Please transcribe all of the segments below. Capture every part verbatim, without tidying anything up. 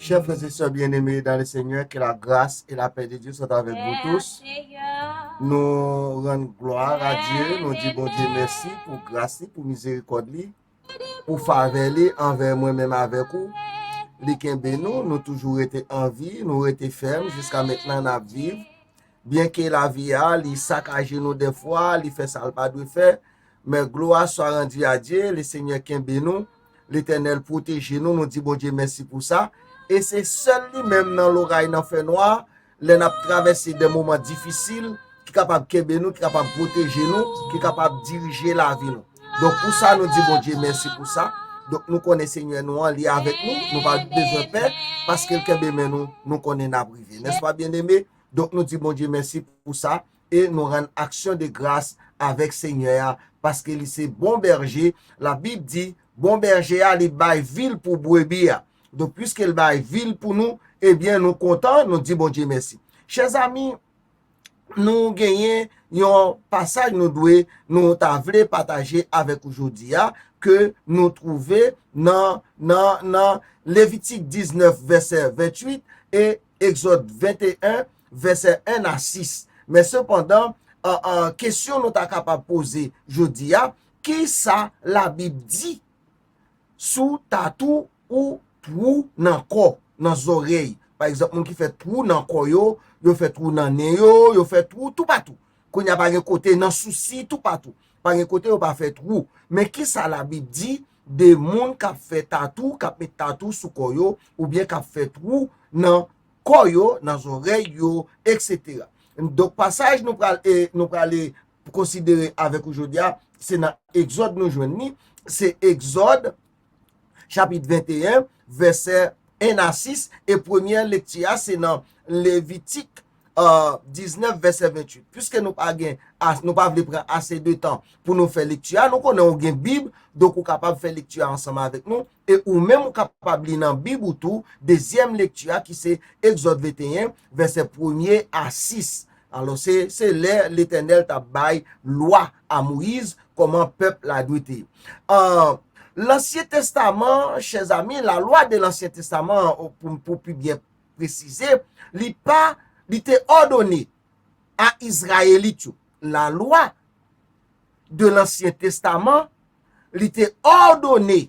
Chers frères et sœurs bien-aimés dans le Seigneur, que la grâce et la paix de Dieu soient avec vous tous. Nou rann glwa a Dye, nou di Bondye mèsi pou gras li, pou mizerikòd li, pou favè li anvè mwen menm avèk ou. Li kenbe nou, nou toujou rete an vi, nou rete fèm, jiska mentnan n ap viv. Byenke lavi a, li sakaje nou dèfwa, li fè sa l pa dwe fè, men gloire soit rendue à Dieu, Lesenyè kenbe nou, Letènèl pwoteje nou, nou di Bondye mèsi pou sa. E se sèl li menm nan loray, nan fènwa, lè n ap travèse de moman difisil, ki kapab kenbe nou, ki kapab pwoteje nou, ki kapab dirije lavi nou. Donk, pou sa, nou di Bondye mèsi pou sa. Donk, nou konnen Senyè nou an, li avèk nou, nou pa bezwen pè, paske l kenbe men nou, nou konnen n ap rive. Nèspa, byeneme? Donk, nou di Bondye mèsi pou sa, e nou rann aksyon de gras avèk Senyè a, paske li se bon bèje. Labib di, bon bèje a, li bay vi l pou brebi a. Donk, piske l bay vi l pou nou, ebyen, nou kontan, nou di Bondye mèsi. Chèzami, nou genyen yon pasaj nou dwe, nou ta vle pataje avèk ou jodi a, ke nou twouve nan, nan, nan Levitik diznèf, vèsè venntuit, e Egzòd venteyen, vèsè en a sis. Men sepandan, an, an, kesyon nou ta kapab poze jodi a, ki sa Labib di sou tatou ou twou nan kò, nan zòrèy? Pa egzanp, moun ki fè twou nan kò yo, yo fè twou nan nen yo, yo fè twou toupatou. Kounye a, pa gen kote, nan sousi, toupatou. Pa gen kote yo pa fè twou. Men ki sa Labib di de moun k ap fè tatou, k ap met tatou sou kò yo, oubyen k ap fè twou nan kò yo, nan zòrèy yo, etsetera? Donk, pasaj nou pral, e, nou prale konsidere avèk ou jodi a, se nan Egzòd nou jwenn li, se Egzòd, chapit venteyen, vèsè en a sis, e premyè lekti a, se nan Levitik, e, diznèf, vèsè venntuit. Piske nou pa gen, a, nou pa vle pran ase de tan pou nou fè lekti a, nou konnen ou gen Bib, donk ou kapab fè lekti a ansanm avèk nou, e ou menm ou kapab li nan Bib ou tou, dezyèm lekti a ki se Egzòd venteyen, vèsè premye a sis. Alò, se, se lè Letènèl t ap bay lwa a Moyiz, kòman pèp la dwe te ye. An, Lansyen Testaman, chèzami, la loi de l'Ancien Testament, pou, pou pi byen presize, li pa, li te òdone a Izrayelit yo. La loi de l'Ancien Testament, li te òdone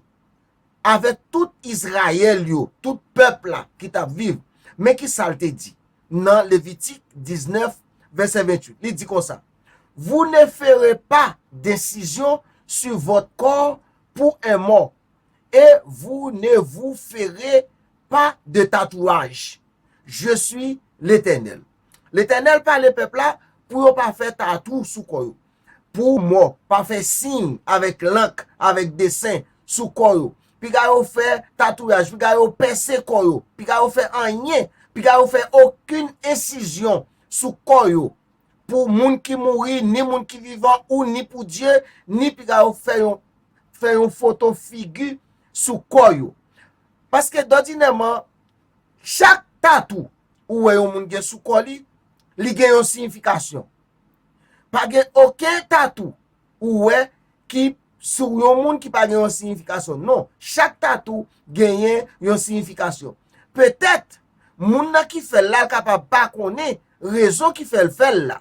avèk tout Izrayèl yo, tout pèp la ki t ap viv. Men ki sa l te di nan Levitik diznèf, vèsè venntuit. Li di konsa, vous ne ferez pas d'incision sur votre corps pour un mort, et vous ne vous ferez pas de tatouage. Je suis l'Éternel. Letènèl pale pèp la pou yo pa fè tatou sou kò yo. Pou mò, pa fè siy avèk lank, avèk desen sou kò yo. Piga yo fè tatouaj, piga yo pèse kò yo, piga yo fè anyen, piga yo fè okenn ensizyon sou kò yo. Pou moun ki mouri, ni moun ki vivan, ou ni pou Dye, ni piga yo fè yon, fè yon foto figi sou kò yo. Paske dòdinèman, chak tatou ou wè yon moun gen sou kò li, li gen yon siyifikasyon. Pa gen okenn tatou ou wè ki sou yon moun ki pa gen yon siyifikasyon. Non, chak tatou genyen yon siyifikasyon. Petèt, moun nan ki fè l la, l kapab pa konnen rezon ki fè l fè l la.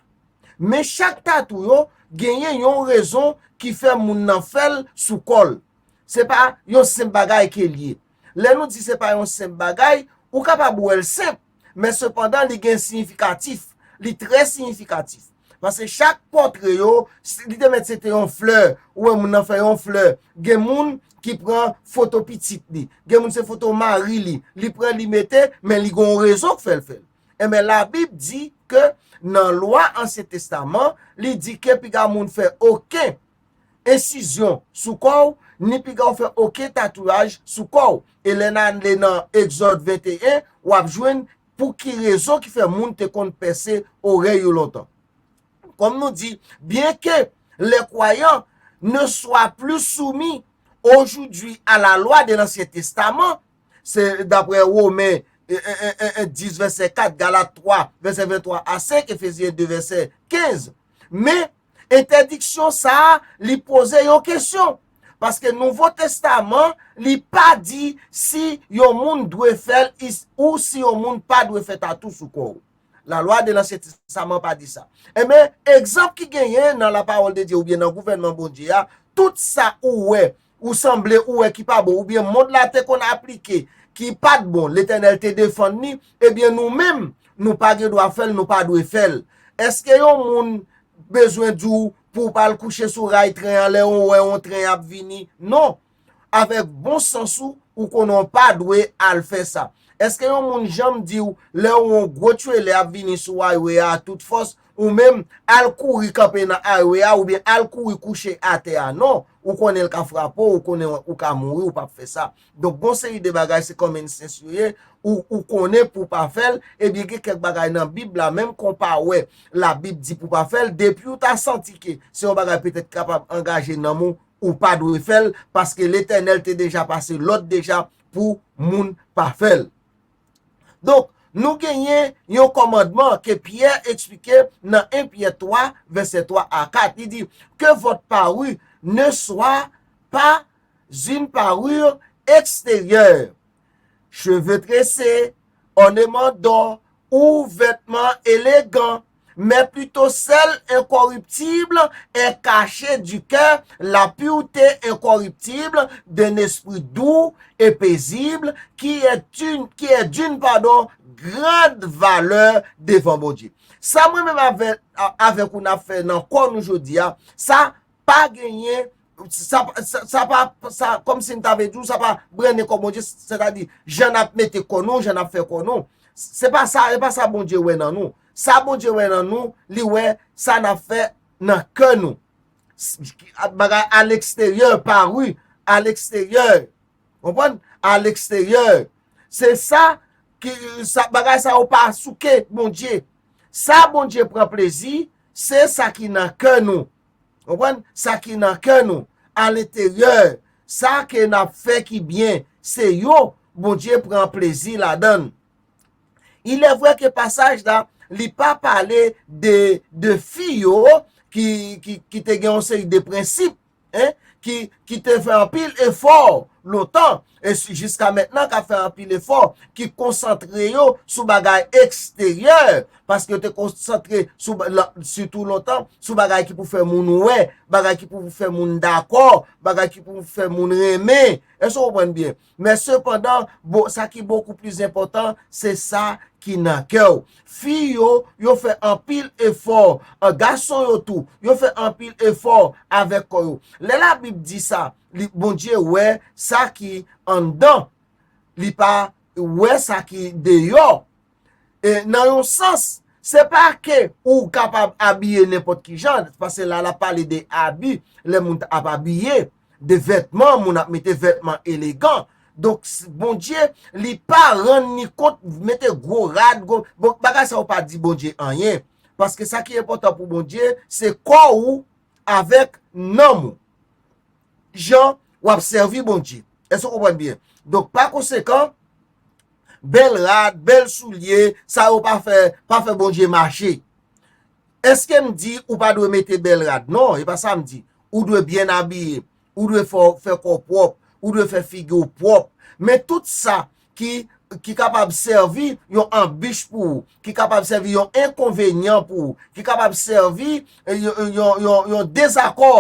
Men chak tatou yo genyen yon rezon ki fè moun nan fè l sou kò l. Se pa yon senp bagay ke l ye. Lè nou di se pa yon senp bagay, ou kapab wè l senp, men sepandan li gen siyifikatif, li trè siyifikatif. Paske chak pòtre yo, si li te mèt se te yon flè, ou wè moun nan fè yon flè, gen moun ki pran foto pitit li, gen moun se foto mari li, li pran li mete, men li gen yon rezon k fè l fè l. Enben, Labib di ke nan lwa Ansyen Testaman, li di ke piga moun fè okenn ensizyon sou kò w, ni piga w fè okenn tatouaj sou kò w. E lè n ale nan Egzòd venteyen, w ap jwenn pou ki rezon ki fè moun te konn pèse orèy yo lontan. Comme nous dit, bien que les croyants ne soient plus soumis aujourd'hui à la loi de l'Ancien Testament, se daprè Women, e, e, e, e, e, dis vèsè kat, Galat twa, vèsè venntwa a senk, Efezyen de, vèsè kenz. Men, entèdiksyon sa a, li poze yon kesyon. Paske Nouvo Testaman, li pa di si yon moun dwe fè l is- ou si yon moun pa dwe fè tatou sou kò w. Lalwa de lansyen Testaman pa di sa. Enben, egzanp ki genyen nan lapawòl de Dye oubyen nan gouvènman Bondye a, tout sa ou wè, ou sanble ou wè ki pa bon, oubyen mond la te konn aplike, ki pa t bon, Letènèl te defann li, ebyen nou menm, nou pa gen dwa fè l, nou pa dwe fè l. Èske yon moun bezwen di w pou w pa al kouche sou ray tren an lè w wè yon tren ap vini? Non. Avèk bon sans ou, ou konnen w pa dwe al fè sa. Èske yon moun janm di w lè w wè yon gwo tchwele ap vini sou highway a tout fòs, ou menm al kouri kanpe nan highway a oubyen al kouri kouche atè a? Non, ou konnen l ka frape w, ou konnen ou ka mouri, ou p ap fè sa. Donk, gon seri de bagay se common sense yo ye, ou, ou konnen pou w pa fè l, ebyen gen kèk bagay nan Bib la, menm kon pa wè Labib di pou w pa fè l, depi w ta santi ke se yon bagay petèt kapab angaje nanm ou, ou pa dwe fè l, paske Letènèl te deja pase lòd deja pou moun pa fè l. Donk, nou genyen yon kòmandman ke Pyè eksplike nan en Pyè twa, vèsè twa a kat. Li di, que votre parure ne soit pas une parure extérieure, cheveux tressés, ornements d'or ou vêtements élégants, mais plutôt celle incorruptible et cachée du cœur, la pureté incorruptible d'un esprit doux et paisible, qui est une, qui est d'une, pardon, grande valeur devant Bondye. Sa mwen menm avè, avèk ou n ap fè nan kò nou jodi a, sa pa genyen, sa, sa, sa pa, sa, kòmsi m ta vle di w, sa pa brannen kò Bondye, sètadi, jan n ap mete kò nou, jan n ap fè kò nou. Se pa sa, se pa sa Bondye wè nan nou. Sa Bondye wè nan nou, li wè sa n ap fè nan kè nou. S- Bagay aleksteryè, pari, aleksteryè. Konprann? Aleksteryè. Se sa ki, sa, bagay sa yo pa souke Bondye. Sa Bondye pran plezi, se sa ki nan kè nou. Konprann? Sa ki nan kè nou, alenteryè, sa ke n ap fè ki byen, se yo Bondye pran plezi ladan l. Il est vrai ke pasaj la, li pa pale de, de fi yo ki, ki, ki te gen yon seri de prensip, en, ki, ki te fè anpil efò lontan, e si- jiska mentnan k ap fè anpil efò, ki konsantre yo sou bagay eksteryè, paske yo te konsantre sou ba- la- sitou lontan, sou bagay ki pou fè moun wè, bagay ki pou fè moun dakò, bagay ki pou fè moun renmen. Èske w konprann byen? Men sepandan, bo- sa ki bokou plis enpòtan, se sa ki nan kè w. Fi yo, yo fè anpil efò, an gason yo tou, yo fè anpil efò avèk kò yo. Lè Labib di sa, li, Bondye wè sa ki anndan, li pa wè sa ki deyò. E nan yon sans, se pa ke ou kapab abiye nenpòt ki jan, paske la, l ap pale de abi, lè moun ap abiye, de vètman, moun ap mete vètman elegan. Donk, s- Bondye, li pa rann ni kont, mete gwo rad, gwo, bon, bagay sa yo pa di Bondye anyen. Paske sa ki enpòtan pou Bondye, se kò ou avèk nanm ou. Jan w ap sèvi Bondye. Èske w konprann byen? Donk, pa konsekan, bèl rad, bèl soulye, sa yo pa fè, pa fè Bondye mache. Èske m di ou pa dwe mete bèl rad? Non, e pa sa m di. Ou dwe byen abiye. Ou dwe fè, fè kò w pwòp. Ou dwe fè figi w pwòp. Men tout sa ki, ki kapab sèvi yon anbich pou ou, ki kapab sèvi yon enkonvenyan pou ou, ki kapab sèvi, eh, yon, yon, yon, yon dezakò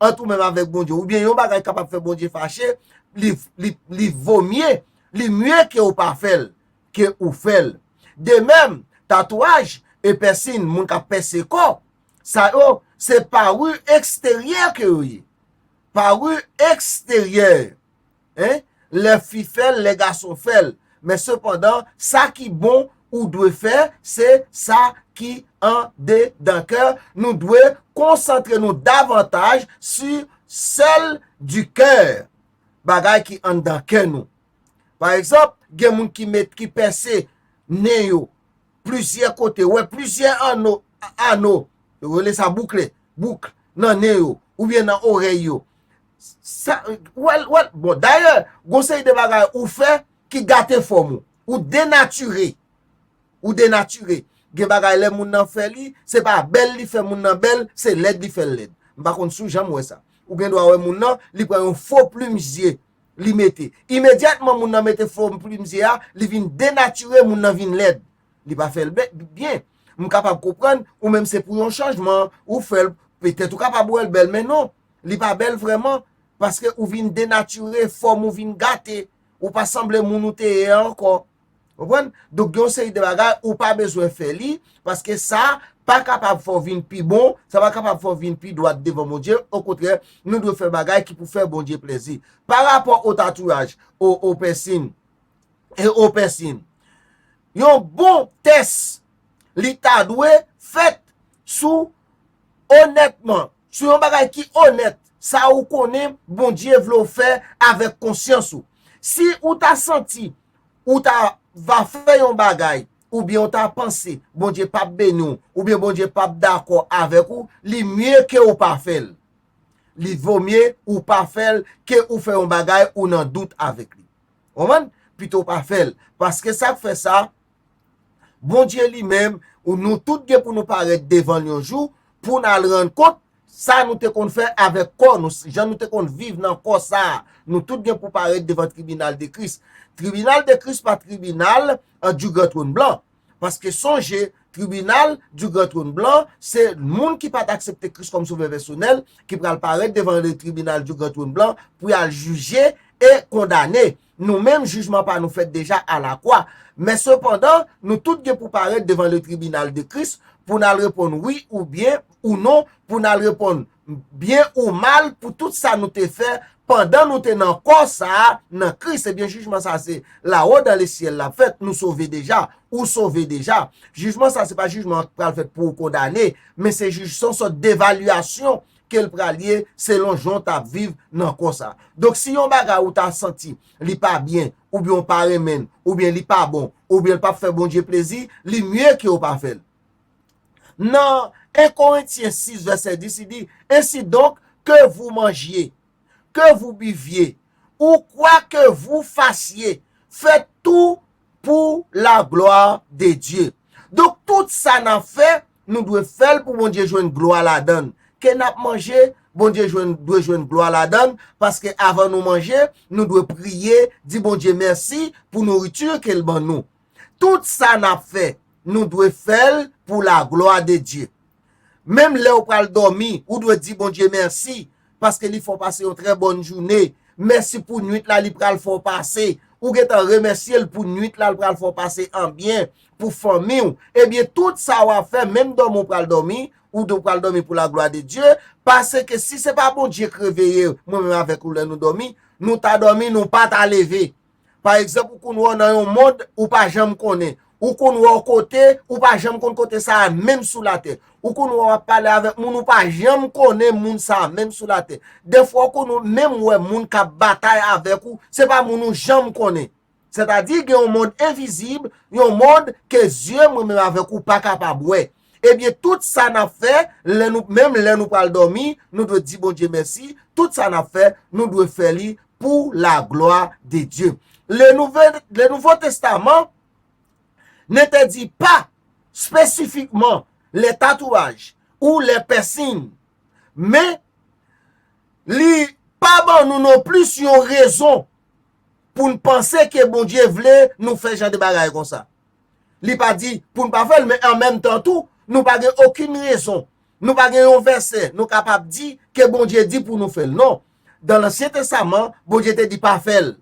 ant ou menm avèk Bondye, oubyen yon bagay kapab fè Bondye fache, li, li, li vo mye, li mye ke ou pa fè l, ke ou fè l. De menm, tatwaj e pèsin, moun k ap pèse kò, sa yo, se pari eksteryè ke yo ye. Pari eksteryè. En? Lè fi fè l, lè gason fè l. Men sepandan, sa ki bon ou dwe fè, se sa ki andedan kè. Nou dwe konsantre nou davantaj sur celle du cœur. Bagay ki anndan kè nou. Pa egzanp, gen moun ki met, ki pèse nen yo plizyè kote, wè plizyè ano, ano, yo rele sa boukle, bouk nan nen yo, oubyen nan orèy yo. Sa, wè, wè, bon, dayè, gon seri de bagay ou fè ki gate fòm ou, ou denatire. Ou denatire. Gen bagay lè moun nan fè li, se pa bèl li fè moun nan bèl, se lèd li fè l lèd. M pa konn si w janm wè sa. Ou gen dwa wè moun nan, li pran yon fo plim zye, li mete. Imedyatman moun nan mete fo plim zye a, li vin denatire, moun nan vin lèd. Li pa fè l byen. M kapab konprann, ou menm se pou yon chanjman, ou fè l, petèt ou kapab wè l bèl, men non, li pa bèl vrèman, paske ou vin denatire, fòm ou vin gate, ou pa sanble moun ou te ye a ankò. Konprann? Donk, gen yon seri de bagay ou pa bezwen fè li, paske sa pa kapab fè w vin pi bon, sa pa kapab fè w vin pi dwat devan Bondye. Okontrè, nou dwe fè bagay ki pou fè Bondye plezi. Pa rapò o tatouaj, o, o pèsin, e o pèsin. Yon bon tès, li ta dwe fèt sou onètman, sou yon bagay ki onèt, sa ou konnen Bondye vle w fè avèk konsyans ou. Si ou ta santi ou ta va fè yon bagay, oubyen ou ta panse Bondye p ap beni w, oubyen Bondye p ap dakò avèk ou, li mye ke ou pa fè l. Li vo mye ou pa fè l ke ou fè yon bagay ou nan dout avèk li. Konprann? Pito w pa fè l. Paske sa k fè sa, Bondye li menm, ou nou tout gen pou nou parèt devan l yon jou, pou n al rann kont sa nou te konn fè avèk kò nou, jan nou te konn viv nan kò sa a. Nou tout gen pou parèt devan tribinal de Kris. Tribinal de Kris pa tribinal, euh, du Grand Trône Blanc. Paske sonje, tribinal du Grand Trône Blanc, se moun ki pa t aksepte Kris kòm sovè pèsonèl, ki pral parèt devan le tribinal du Grand Trône Blanc pou y al jije e kondane. Nou menm, jijman pa nou fèt deja alakwa. Men sepandan, nou tout gen pou parèt devan le tribinal de Kris pou n al reponn wi oubyen ou non, pou n al reponn byen ou mal pou tout sa nou te fè pandan nou te nan kò sa a, nan Kris. Ebyen, jijman sa a se lawo dan lesyèl l ap fèt. Nou sove deja, ou sove deja. Jijman sa a se pa jijman k pral fèt pou w kondane, men se jij, se yon sòt devalyasyon ke l pral ye selon jan w t ap viv nan kò sa a. Donk, si yon bagay ou ta santi li pa byen, oubyen w pa renmen l, oubyen li pa bon, oubyen l p ap fè Bondye plezi, li mye ke w pa fè l. Nan en Korentyen sis vèsè dis, li di, Ainsi donc, que vous mangiez, que vous buviez, ou quoi que vous fassiez, faites tout pour la gloire de Dieu. Donk, tout sa n ap fè, nou dwe fè l pou Bondye jwenn glwa ladan l. Ke n ap manje, Bondye jwenn, dwe jwenn glwa ladan l, paske avan nou manje, nou dwe priye, di Bondye mèsi pou nouriti ke l ban nou. Tout sa n ap fè, nou dwe fè l pou la glwa de Dye. Menm lè w pral dòmi, ou dwe di Bondye mèsi, paske li fè w pase yon trè bòn jounen. Mèsi pou nwit la li pral fè w pase. Ou gentan remèsye l pou nwit la l pral fè w pase an byen, pou fanmi w. Ebyen, tout sa w ap fè, menm dòmi w pral dòmi, ou dwe pral dòmi pou la glwa de Dye, paske si se pa Bondye k reveye mwen menm avèk ou lè nou dòmi, nou ta dòmi, nou pa ta leve. Pa egzanp, ou konn wè w nan yon mond ou pa janm konnen. Ou konn wè w kote ou pa janm konn kote sa a menm sou latè. Ou konn wè w ap pale avèk moun ou pa janm konnen moun sa a menm sou latè. Dèfwa ou konn menm wè moun k ap batay avèk ou, se pa moun ou janm konnen. Sètadi gen yon mond envizib, yon mond ke zye mwen menm avèk ou pa kapab wè. Ebyen, tout sa n ap fè, lè nou, menm lè nou pral dòmi, nou dwe di Bondye mèsi. Tout sa n ap fè, nou dwe fè li pour la gloire de Dieu. Le Nouveau, le Nouveau Testament n'interdit pas spécifiquement les tatouages ou les piercings, men li pa ban nou non plis yon rezon pou n panse ke Bondye vle nou fè jan de bagay konsa. Li pa di pou n pa fè l, men an menm tan tou, nou pa gen okenn rezon. Nou pa gen yon vèsè nou kapab di ke Bondye di pou nou fè l. Non. Dan Lansyen Testaman, Bondye te di pa fè l.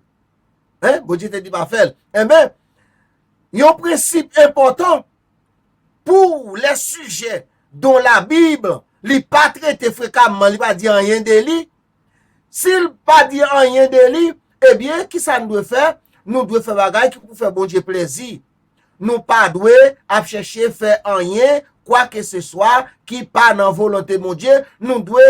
Hein? Bondye te di pa fè l. Enben, yon prensip enpòtan pour les sujets dont la Bible li pa trete frekamman, li pa di anyen de li, si l pa di anyen de li, ebyen, kisa n dwe fè? Nou dwe fè bagay ki pou fè Bondye plezi. Nou pa dwe ap chèche fè anyen, kwakeseswa, ki pa nan volonte Bondye. Nou dwe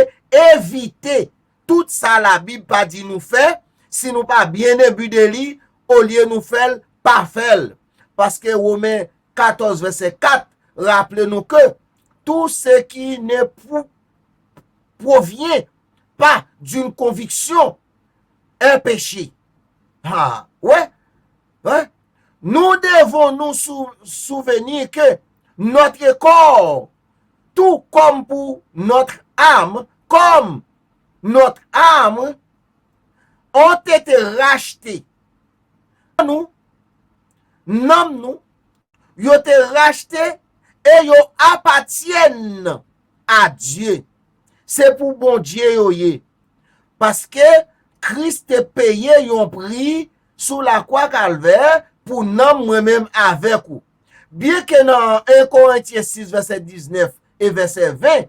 evite tout sa Labib pa di nou fè. Si nou pa byen enbi de li, olye nou fè l, pa fè l. Paske Women katòz vèsè kat raple nou ke tout ce qui ne pou- provient pas d'une conviction est péché. Ah, ouais, ouais. Nous devons nous sou- souvenir que notre corps, tout comme pour notre âme, comme notre âme ont été rachetés. Nou, nanm nou, yo te rachte e yo apatyenn a Dye. Se pou Bondye yo ye. Paske Kris te peye yon pri sou lakwa Kalvè pou nanm mwen menm avèk ou. Byenke nan en Korentyen sis vèsè diznèf e vèsè ven,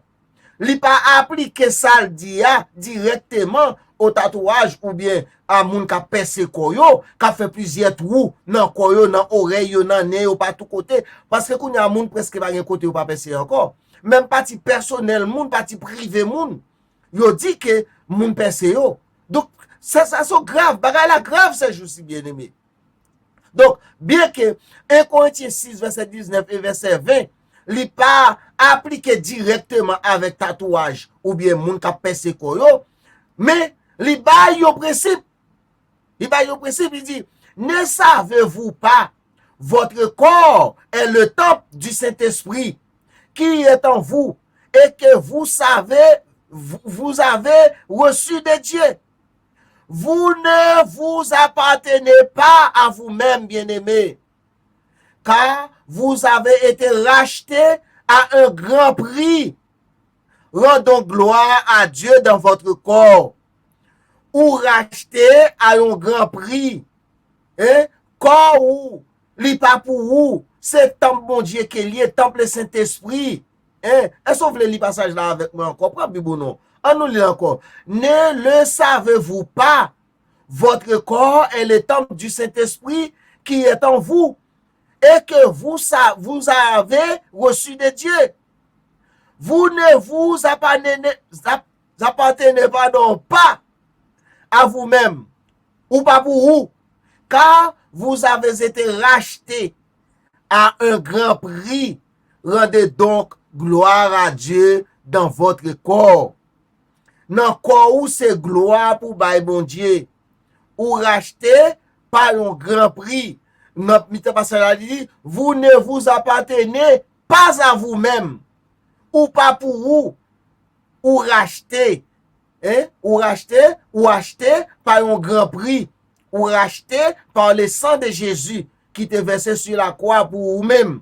li pa aplike sa l di a dirèkteman o tatouaj oubyen a moun k ap pèse kò yo, k ap fè plizyè twou nan kò yo, nan orèy yo, nan nen yo, pa tout kote. Paske kounye a moun prèske pa gen kote yo pa pèse ankò. Menm pati pèsonèl moun, pati prive moun, yo di ke moun pèse yo. Donk, sa, sa so grav, bagay la grav, sè jousi byeneme. Donk, byenke en Korentyen sis vèsè diznèf e vèsè ven, li pa aplike dirèkteman avèk tatouaj oubyen moun k ap pèse kò yo, men li bay yon prensip. Li bay yon prensip, li di, ne savez-vous pas votre corps est le temple du Saint-Esprit qui est en vous et que vous savez, vous, vous avez reçu de Dieu. Vous ne vous appartenez pas à vous-même, bien-aimés, car vous avez été rachetés à un grand prix. Rendons gloire à Dieu dans votre corps. Ou rachte a yon gran pri. Hein? Kò ou, li pa pou ou. Se tanp Bondye ke l ye, tanp le Sentespri. Hein? Èske w vle li pasaj la avèk mwen ankò? Pran Bib ou non. Ann nou li l ankò. Ne le savez-vous pas? Votre corps est le temple du Saint-Esprit qui est en vous et que vous, sa- vous avez reçu de Dieu. Vous ne vous appartenez, appartenez, pardon, pas à vous-même, ou pa pou ou, car vous avez été racheté à un grand prix. Rendez donc gloire à Dieu dans votre corps. Nan kò ou se glwa pou bay Bondye. Ou rachte pa yon gran pri. Nan mitan pasaj la, li di, vous ne vous appartenez pas à vous-même. Ou pa pou ou. Ou rachte. Hein? Ou rachte, ou achte pa yon gran pri. Ou rachte par le sang de Jésus qui te versé sur la croix pour ou menm.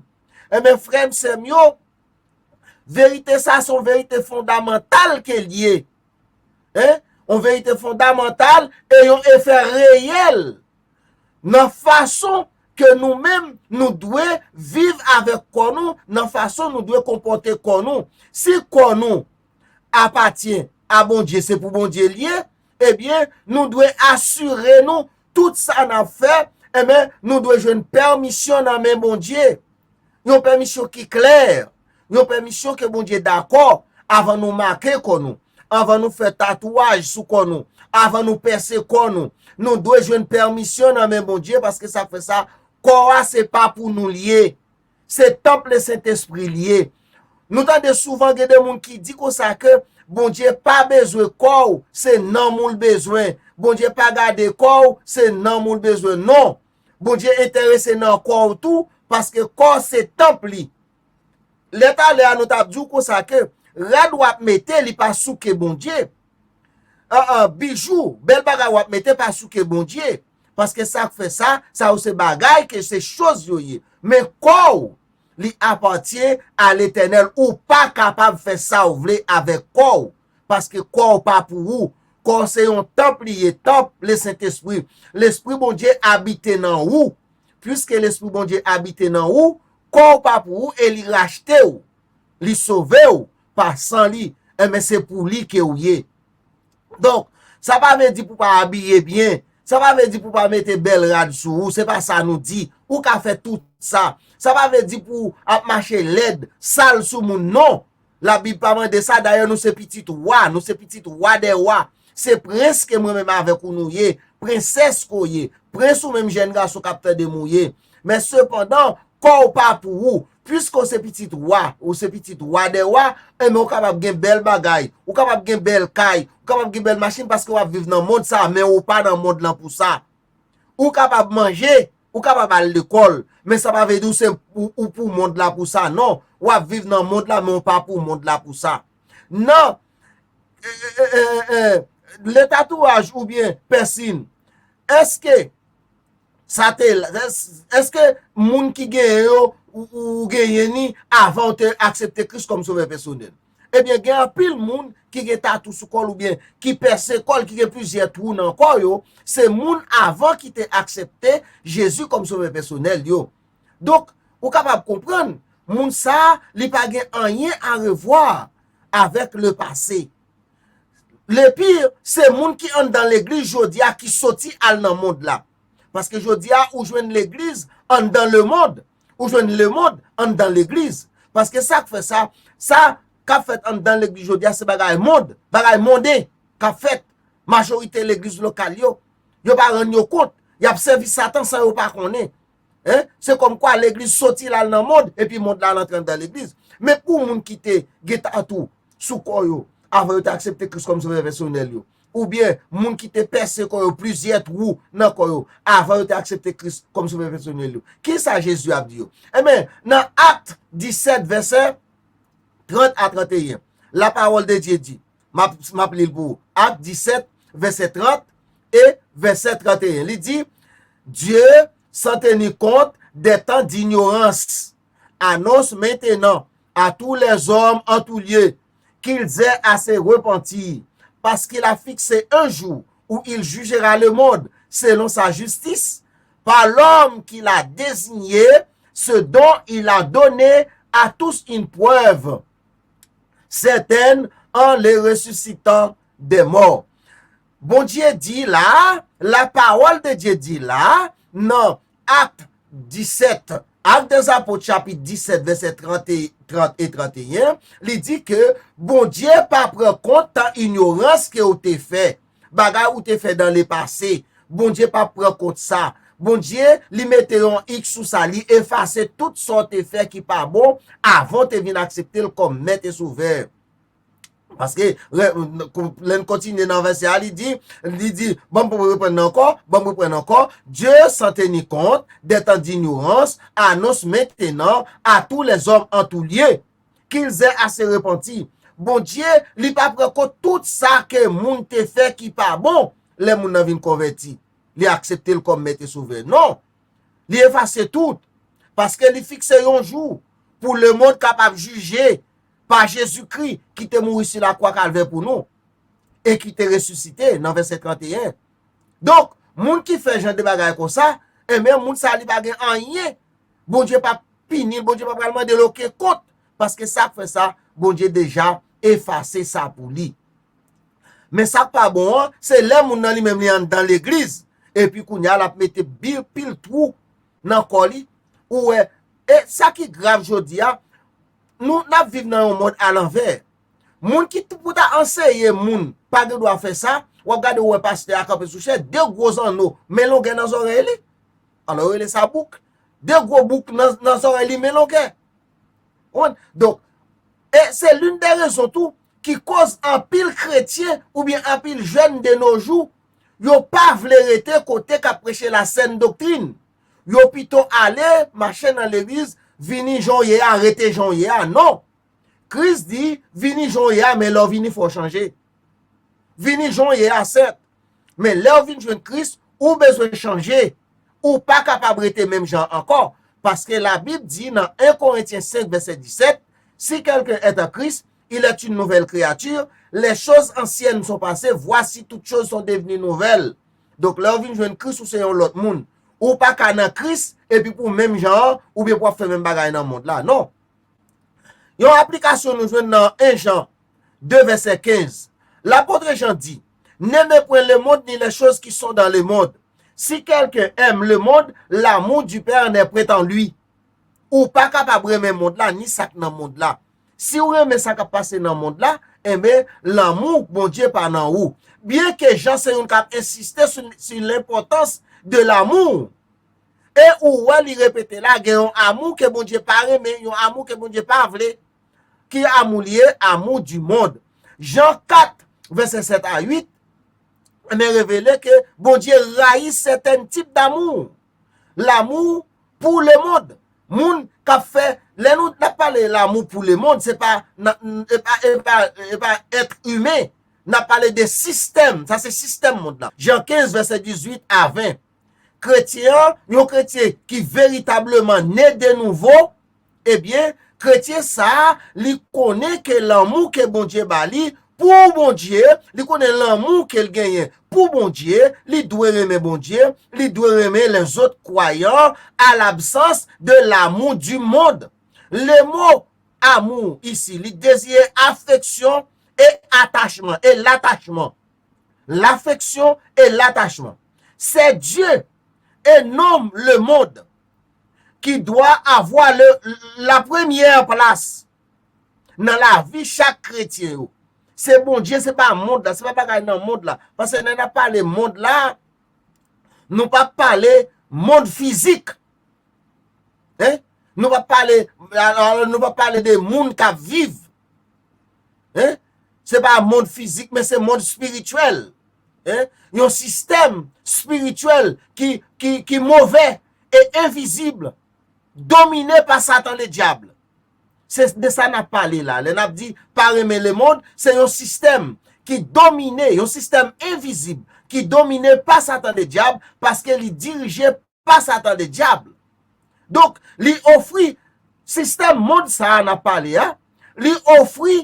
Enben, frè m, sè m yo, verite sa se yon verite fondamantal ke l ye. Hein? Yon verite fondamantal e yon efè reyèl nan fason ke nou menm nou dwe viv avèk kò nou, nan fason nou dwe konpòte kò nou. Si kò nou apatyen a Bondye, se pou Bondye l ye, ebyen, nou dwe asire nou tout sa n ap fè, enben, nou dwe jwenn pèmisyon nan men Bondye. Yon pèmisyon ki klè, yon pèmisyon ke Bondye dakò avan nou make kò nou, avan nou fè tatouaj sou kò nou, avan nou pèse kò nou. Nou dwe jwenn pèmisyon nan men Bondye, paske sa k fè sa, kò a se pa pou nou l ye. Se tanp Lesentespri l ye. Nou tande souvan gen de moun ki di konsa ke Bondye pa bezwen kò w, se nanm ou l bezwen. Bondye pa gade kò w, se nanm ou l bezwen. Non. Bondye enterese nan kò w tou, paske kò w se tanp li. Lè talè a nou t ap di w konsa ke rad w ap mete, li pa souke Bondye. An, an, bijou, bèl bagay w ap mete pa souke Bondye. Paske sa k fè sa, sa yo se bagay ke se choz yo ye. Men kò w, li apatyen a Letènèl. Ou pa kapab fè sa w vle avèk kò w. Paske kò w pa pou ou. Kò w se yon tanp li ye, tanp Lesentespri. Lespri Bondye abite nan ou. Piske Lespri Bondye abite nan ou, kò w pa pou ou e li rachte w. Li sove w pa san li. Enben, se pou li ke w ye. Donk, sa pa vle di pou w pa abiye byen. Sa pa vle di pou w pa mete bèl rad sou ou. Se pa sa nou di. Ou ka fè tout sa. Sa pa vle di pou w ap mache lèd, sal sou moun, non. Labib pa mande sa. Dayè, nou se pitit wa. Nou se pitit wa dè wa. Se prens ke mwen menm avèk ou nou ye. Prensès ke w ye. Prens ou menm jèn gason k ap tande m ou ye. Men sepandan, kò w pa pou ou. Piske w se pitit wa, ou se pitit wa dè wa, enben ou kapab gen bèl bagay, ou kapab gen bèl kay, ou kapab gen bèl machin paske w ap viv nan mond sa, men ou pa nan mond lan pou sa. Ou kapab manje, ou kapab al lekòl, men sa pa vle di w se ou, ou pou mond la pou sa, non. W ap viv nan mond la, men w pa pou mond la pou sa. Nan e, e, e, e, e, le tatouaj oubyen pèsin, èske sa te, èske moun ki genyen yo, ou, ou genyen ni avan w te aksepte Kris kòm sovè pèsonèl? Ebyen, gen anpil moun ki gen tatou sou kò l oubyen ki pèse kò l, ki gen plizyè twou nan kò yo, se moun avan ki te aksepte Jezi kòm sovè pèsonèl yo. Donk, ou kapab konprann, moun sa a, li pa gen anyen a revwa avèk le pase. Le pire, se moun ki anndan legliz jodi a ki soti al nan mond la. Paske jodi a, ou jwenn legliz anndan lemonn, ou jwenn lemonn anndan legliz. Paske sa k fè sa, sa k ap fèt anndan legliz jodi a, se bagay mond, bagay monden k ap fèt. Majorite legliz lokal yo, yo pa rann yo kont, y ap sèvi Satan san yo pa konnen. Hein? Se kòmkwa legliz soti l al nan mond, epi mond la al antre anndan legliz. Men pou moun ki te gen tatou sou kò yo, avan yo te aksepte Kris kòm sovè pèsonèl yo, oubyen moun ki te pèse kò yo, plizyè twou nan kò yo, avan yo te aksepte Kris kòm sovè pèsonèl yo, kisa Jezi ap di yo? Enben, nan Ak disèt, vèsè trant a tranteyen, la parole de Dieu dit, m ap, m ap li l pou ou, Ak disèt, vèsè trant e vèsè tranteyen, li di, Dieu, sans tenir compte des temps d'ignorance, annonce maintenant à tous les hommes en tout lieu qu'ils aient à se repentir, parce qu'il a fixé un jour où il jugera le monde selon sa justice, par l'homme qu'il a désigné, ce dont il a donné à tous une preuve certaine en le ressuscitant des morts. Bondye di la, la parole de Dieu di la, nan Ak disèt, Ak dè Zapot chapit disèt, vèsè trant e, trant e tranteyen, li di ke Bondye pa pran kont tan inyorans ke w te fè, bagay ou te fè dan le pase. Bondye pa pran kont sa. Bondye, li mete yon X sou sa, li efase tout sa w te fè ki pa bon avan w te vin aksepte l kòm Mèt e Sovè. Paske, lè n kontinye nan vèsè a, li di, li di, ban m reprann ankò, ban m reprann ankò, Dieu, sans tenir compte des temps d'ignorance, annonce maintenant à tous les hommes en tout lieu qu'ils aient à se repentir. Bondye, li pa pran kont tout sa ke moun te fè ki pa bon, lè moun nan vin konvèti, li aksepte l kòm Mèt e Sovè. Non! Li efase tout, paske li fikse yon jou pou lemonn kapab jije pa Jezikri ki te mouri sou lakwa Kalvè pou nou e ki te resisite nan vèsè tranteyen. Donk, moun ki fè jan de bagay konsa, enben, moun sa li pa gen anyen. Bondye p ap pini l, Bondye pa pral mande l okenn kont, paske sa k fè sa, Bondye deja efase sa pou li. Men sa k pa bon an, se lè moun nan li menm li anndan legliz, epi kounye a l ap mete bil, pil twou nan kò li. Ou wè, e sa ki grav jodi a, nou n ap viv nan yon mond alanvè. Moun ki t-, pou ta anseye moun pa gen dwa fè sa, w ap gade ou wè pastè a kanpe sou chè, de gwo zanno, men longè nan zòrèy li. Alò, yo rele sa bouk. De gwo bouk nan, nan zòrèy li, men longè. Ou konprann? Donk, e se l'une des raisons tou ki koz anpil kretyen oubyen anpil jèn de nos jours, yo pa vle rete kote k ap preche la sèn doktrin. Yo pito ale mache nan legliz, vini jan w ye a, rete jan w ye a. Non. Kris di, vini jan w ye a, men lè w vini, fò w chanje. Vini jan w ye a, sèt. Men lè w vin jwenn Kris, ou bezwen chanje. Ou pa kapab rete menm jan ankò. Paske Labib di nan en Korentyen senk, vèsè disèt, si quelqu'un est en Christ, il est une nouvelle créature. Les choses anciennes sont passées, voici toutes choses sont devenues nouvelles. Donk, lè w vin jwenn Kris, ou se yon lòt moun. Ou pa ka nan Kris, epi pou w menm jan an, oubyen pou w ap fè menm bagay nan mond la. Non. Yon aplikasyon nou jwenn nan en Jan de vèsè kenz. Lapot Jan di, N'aimez point le monde ni les choses qui sont dans le monde. Si quelqu'un aime le monde, l'amour du Père n'est point en lui. Ou pa kapab renmen mond la, ni sa k nan mond la. Si w renmen sa k ap pase nan mond la, enben, lanmou Bondye pa nan ou. Byen ke Jan se youn k ap ensiste sou, sou lenpòtans de l'amour. E ou wè li repete la, gen yon amou ke Bondye pa renmen, yon amou ke Bondye pa vle. Ki amou li ye? Amou di mond. Jan kat, vèsè sèt a uit, men revele ke Bondye rayi sètèn tip damou. Lamou pou lemonn. Moun k ap fè, lè nou n ap pale lamou pou lemonn, se pa, nan, e pa, e pa, e pa èt imen. N ap pale de sistèm. Sa se sistèm mond lan. Jan kenz, vèsè dizuit a ven. Kretyen an, yon kretyen ki veritableman ne de nouvo, ebyen, kretyen sa a, li konnen ke lanmou ke Bondye ba li pou Bondye, li konnen lanmou ke l genyen pou Bondye, li dwe renmen Bondye, li dwe renmen lèzòt kwayan, à l'absence de l'amour du monde. Le mot amour ici, li deziye afeksyon e atachman, e latachman. L'affection et l'attachement. C'est Dieu et non le monde qui doit avoir le, la première place nan lavi chak kretyen yo. Se Bondye, se pa mond la, se pa bagay nan mond la. Paske lè n ap pale mond la, nou pa pale mond fizik. Hein? Nou pa pale, alò, nou pa pale de moun k ap viv. Hein? Se pa mond fizik, men se mond espirityèl. Hein? Yon sistèm espirityèl ki, ki, ki move e envizib, domine pa Satan Ledyab. Se de sa n ap pale la. Lè n ap di pa renmen lemonn, se yon sistèm ki domine, yon sistèm envizib, ki domine pa Satan Ledyab, paske li dirije pa Satan Ledyab. Donk, li ofri sistèm mond sa a n ap pale a, li ofri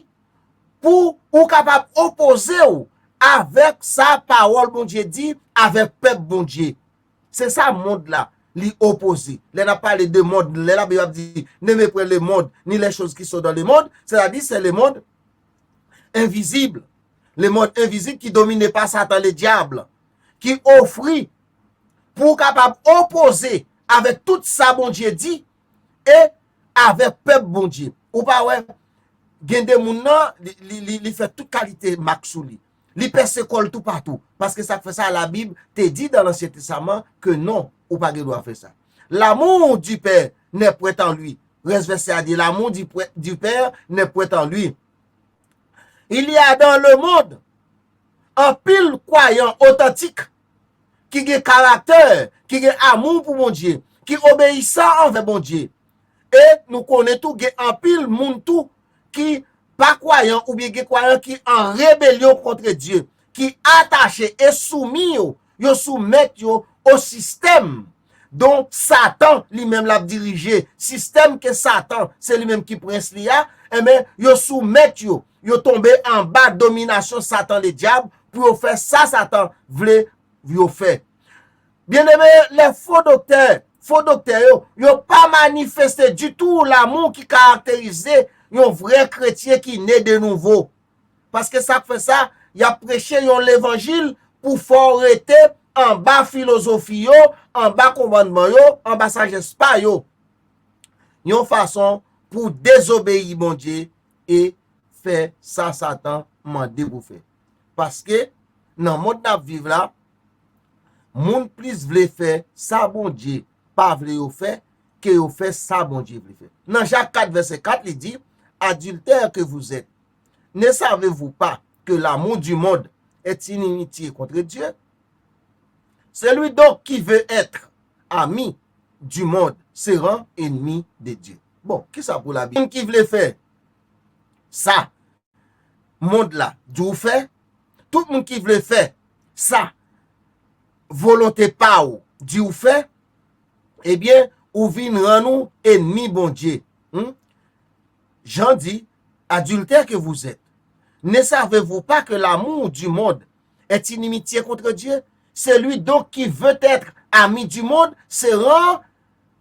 pou ou kapab opoze w avèk sa pawòl Bondye di, avèk pèp Bondye. Se sa mond la, li opoze. Lè n ap pale de mond, lè Labib ap di, ne méprenez le monde, ni les choses qui sont dans le monde, sètadi se le mond envizib. Le mond envizib ki domine pa Satan Ledyab, ki ofri pou w kapab opoze avèk tout sa Bondye di e avèk pèp Bondye. Ou pa wè, gen de moun nan, li, li, li, li fè tout kalite mak sou li. Li pèse kò l toupatou. Paske sa k fè sa, Labib te di dans l'Ancien Testament ke non, ou pa gen dwa fè sa. L'amour du Père n'est point en lui. Rès vèsè a di, l'amour du, pre- du Père n'est point en lui. Il y a dans le monde anpil kwayan otantik ki gen karaktè, ki gen amou pou Bondye, ki obeyisan anvè Bondye. E nou konnen tou gen anpil moun tou ki pa kwayan oubyen gen kwayan ki an rebelyon kont Dye, ki atache e soumi yo, yo soumèt yo o sistèm dont Satan li menm l ap dirije, sistèm ke Satan se li menm ki prens li a, enben, yo soumèt yo, yo tonbe anba dominasyon Satan Ledyab pou yo fè sa Satan vle yo fè. Byeneme, lè fo doktè, fo doktè yo, yo pa manifeste ditou lanmou ki karakterize yon vrè kretyen ki ne de nouvo. Paske sa k fè sa, y ap preche yon levanjil pou fè w rete anba filozofi yo, anba kòmandman yo, anba sajès pa yo. Yon fason pou dezobeyi Bondye e fè sa Satan mande pou fè. Paske nan mond n ap viv la, moun plis vle fè sa Bondye pa vle yo fè ke yo fè sa Bondye vle fè. Nan Jak kat vèsè kat, li di, adultères que vous êtes, ne savez-vous pas que l'amour du monde est inimitié contre Dieu? Celui donc qui veut être ami du monde se rend ennemi de Dieu. Bon, kisa pou Labib? Moun ki vle fè sa mond la di w fè, tout moun ki vle fè sa volonte pa w di w fè, ebyen, ou vin rann ou ennmi Bondye. Hmm? Jan di, adultères que vous êtes, ne savez-vous pas que l'amour du monde est inimitié contre Dieu? Celui donc qui veut être ami du monde se rend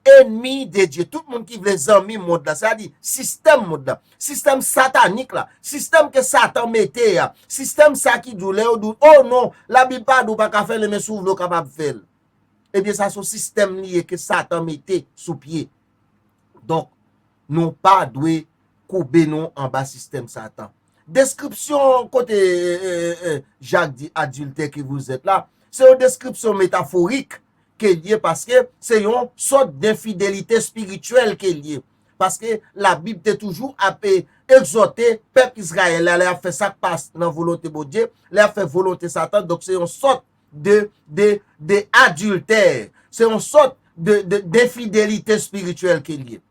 ennemi de Dieu. Tout moun ki vle zanmi mond la, sètadi sistèm mond la, sistèm satanik la, sistèm ke Satan mete a, sistèm sa ki di w lè yo di w, oh non, Labib pa di w pa ka fè l, men si w vle w kapab fè l. Ebyen, sa se yon sistèm li ye ke Satan mete sou pye. Donk, nou pa dwe koube nou anba sistèm Satan. Deskripsyon kote eh, eh, eh, Jak di adultères que vous êtes la, se yon deskripsyon metaforik ke l ye, paske se yon sòt denfidelite espirityèl ke l ye. Paske Labib te toujou ap eh, egzòte pèp Izrayèl la, lè y ap fè sa k pa nan volonte Bondye, lè y ap fè volonte Satan, donk se yon sòt de, de, de adiltè. Se yon sòt de, de, denfidelite espirityèl ke l ye.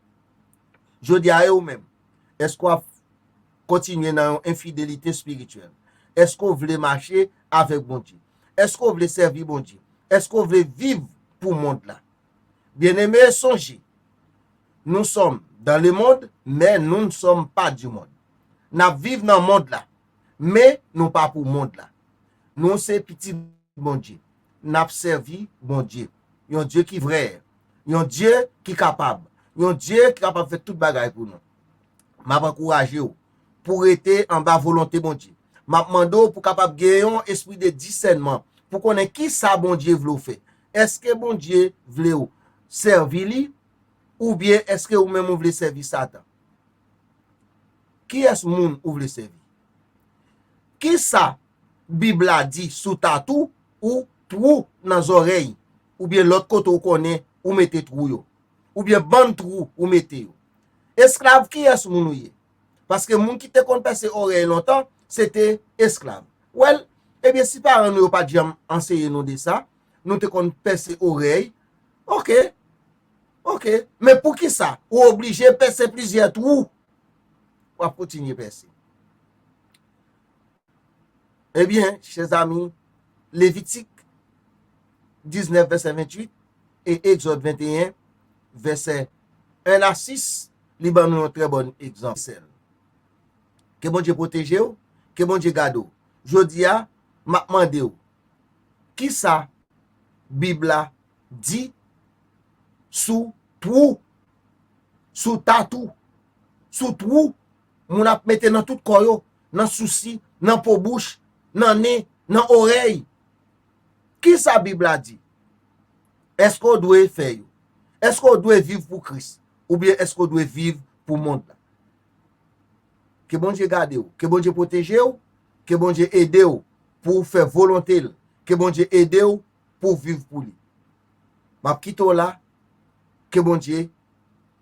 Jodi a, e ou menm? Èske w ap kontinye nan yon enfidelite espirityèl? Èske w vle mache avèk Bondye? Èske w vle sèvi Bondye? Èske w vle viv pou mond la? Byeneme, sonje, nous sommes dans le monde, mais nous ne sommes pas du monde. N ap viv nan mond la, men nou pa pou mond la. Nou se pitit Bondye. N ap sèvi Bondye. Yon Dye ki vrè. Yon Dye ki kapab. Yon Dye ki kapab fè tout bagay pou nou. M ap ankouraje w pou rete anba volonte Bondye. M ap mande w pou kapab gen yon espri de disènman, pou konnen ki sa Bondye vle w fè. Èske Bondye vle w sèvi li, oubyen èske ou menm ou vle sèvi Satan? Kiyès moun ou vle sèvi? Ki sa Bib la di sou tatou ou twou nan zòrèy, oubyen lòt kote ou konnen ou mete twou yo, oubyen bann twou ou mete yo? Esklav kiyès moun ou ye? Paske moun ki te konn pèse orèy lontan, se te esklav. Well, ebyen, si paran nou yo pa t janm anseye nou de sa, nou te konn pèse orèy, oke, oke, men poukisa ou oblije pèse plizyè twou? W ap kontinye pèse. Ebyen, chèzami, Levitik diznèf vèsè venntuit e Egzòd venteyen vèsè en a sis, li ban nou yon trè bon egzanp. Ke Bondye pwoteje w, ke Bondye gade w. Jodi a, m ap mande w, kisa Bib la di sou twou, sou tatou, sou twou moun ap mete nan tout kò yo, nan sousi, nan po bouch, nan nen, nan orèy? Kisa Bib la di? Èske w dwe fè yo? Èske w dwe viv pou Kris? Oubyen èske w dwe viv pou mond la? Ke Bondye gade w, ke Bondye pwoteje w, ke Bondye ede w pou w fè volonte l, ke Bondye ede w pou w viv pou li. M ap kite w la, ke Bondye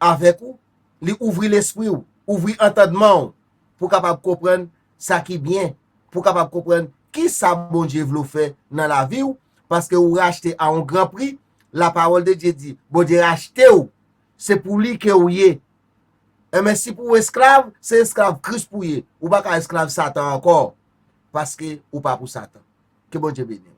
avèk ou, li ouvri lespri w, ouvri antandman w, pou w kapab konprann sa ki byen, pou w kapab konprann ki sa Bondye vle w fè nan lavi w, paske ou rachte a yon gran pri. Lapawòl de Dye di, Bondye rachte w, se pou li ke w ye. Enben, si pou w esklav, se esklav Kris pou w ye. Ou pa ka esklav Satan ankò, paske ou pa pou Satan. Ke Bondye beni w.